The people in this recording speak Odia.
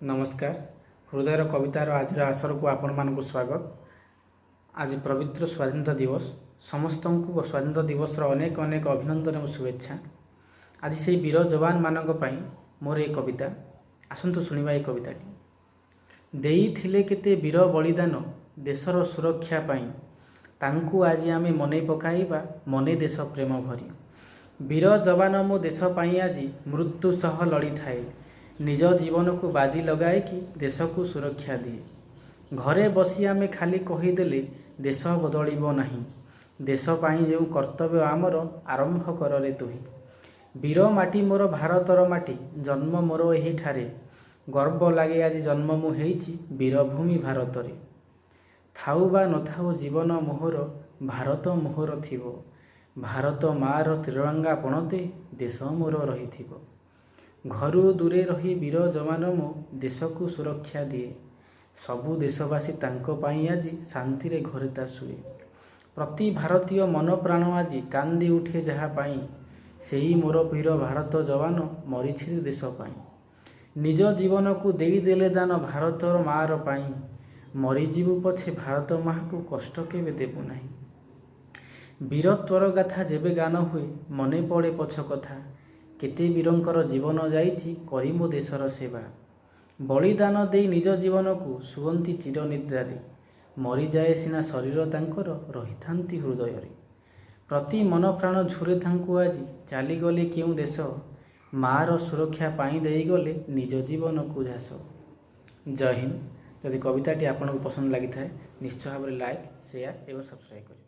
ନମସ୍କାର। ହୃଦୟର କବିତାର ଆଜିର ଆସରକୁ ଆପଣମାନଙ୍କୁ ସ୍ୱାଗତ। ଆଜି ପବିତ୍ର ସ୍ୱାଧୀନତା ଦିବସ। ସମସ୍ତଙ୍କୁ ସ୍ୱାଧୀନତା ଦିବସର ଅନେକ ଅନେକ ଅଭିନନ୍ଦନ ଏବଂ ଶୁଭେଚ୍ଛା। ଆଜି ସେଇ ବୀର ଯବାନମାନଙ୍କ ପାଇଁ ମୋର ଏ କବିତା। ଆସନ୍ତୁ ଶୁଣିବା ଏ କବିତାଟି। ଦେଇଥିଲେ କେତେ ବୀର ବଳିଦାନ ଦେଶର ସୁରକ୍ଷା ପାଇଁ, ତାଙ୍କୁ ଆଜି ଆମେ ମନେ ପକାଇବା ମନେ ଦେଶ ପ୍ରେମ ଭରି। ବୀର ଯବାନ ମୋ ଦେଶ ପାଇଁ ଆଜି ମୃତ୍ୟୁ ସହ ଲଢ଼ିଥାଏ, ନିଜ ଜୀବନକୁ ବାଜି ଲଗାଇକି ଦେଶକୁ ସୁରକ୍ଷା ଦିଏ। ଘରେ ବସି ଆମେ ଖାଲି କହିଦେଲେ ଦେଶ ବଦଳିବ ନାହିଁ। ଦେଶ ପାଇଁ ଯେଉଁ କର୍ତ୍ତବ୍ୟ ଆମର, ଆରମ୍ଭ କରରେ ତୁହି। ବୀର ମାଟି ମୋର ଭାରତର ମାଟି, ଜନ୍ମ ମୋର ଏହିଠାରେ। ଗର୍ବ ଲାଗେ ଆଜି ଜନ୍ମ ମୁଁ ହେଇଛି ବୀରଭୂମି ଭାରତରେ। ଥାଉ ବା ନଥାଉ ଜୀବନ ମୋହର, ଭାରତ ମୋହର ଥିବ। ଭାରତ ମାର ତ୍ରିରଙ୍ଗା ପଣତେ ଦେଶ ମୋର ରହିଥିବ। ଘରୁ ଦୂରେ ରହି ବୀର ଯବାନ ମୋ ଦେଶକୁ ସୁରକ୍ଷା ଦିଏ। ସବୁ ଦେଶବାସୀ ତାଙ୍କ ପାଇଁ ଆଜି ଶାନ୍ତିରେ ଘରେ ତା ଶୁଏ। ପ୍ରତି ଭାରତୀୟ ମନ ପ୍ରାଣ ଆଜି କାନ୍ଦି ଉଠେ ଯାହା ପାଇଁ, ସେଇ ମୋର ବୀର ଭାରତ ଯବାନ ମରିଛି ଦେଶ ପାଇଁ। ନିଜ ଜୀବନକୁ ଦେଇଦେଲେ ଦାନ ଭାରତର ମାର ପାଇଁ। ମରିଯିବୁ ପଛେ ଭାରତ ମାକୁ କଷ୍ଟ କେବେ ଦେବୁ ନାହିଁ। ବୀରତ୍ୱର ଗାଥା ଯେବେ ଗାନ ହୁଏ, ମନେ ପଡ଼େ ପଛ କଥା। କେତେ ବୀରଙ୍କର ଜୀବନ ଯାଇଛି କରି ମୋ ଦେଶର ସେବା। ବଳିଦାନ ଦେଇ ନିଜ ଜୀବନକୁ ଶୁଅନ୍ତି ଚିର ନିଦ୍ରାରେ। ମରିଯାଏ ସିନା ଶରୀର ତାଙ୍କର, ରହିଥାନ୍ତି ହୃଦୟରେ। ପ୍ରତି ମନ ପ୍ରାଣ ଝୁରେ ତାଙ୍କୁ ଆଜି ଚାଲିଗଲେ କେଉଁ ଦେଶ। ମାର ସୁରକ୍ଷା ପାଇଁ ଦେଇଗଲେ ନିଜ ଜୀବନକୁ ଝାସ। ଜୟ ହିନ୍ଦ। ଯଦି କବିତାଟି ଆପଣଙ୍କୁ ପସନ୍ଦ ଲାଗିଥାଏ, ନିଶ୍ଚୟ ଭାବରେ ଲାଇକ୍, ସେୟାର ଏବଂ ସବସ୍କ୍ରାଇବ୍ କରିବେ।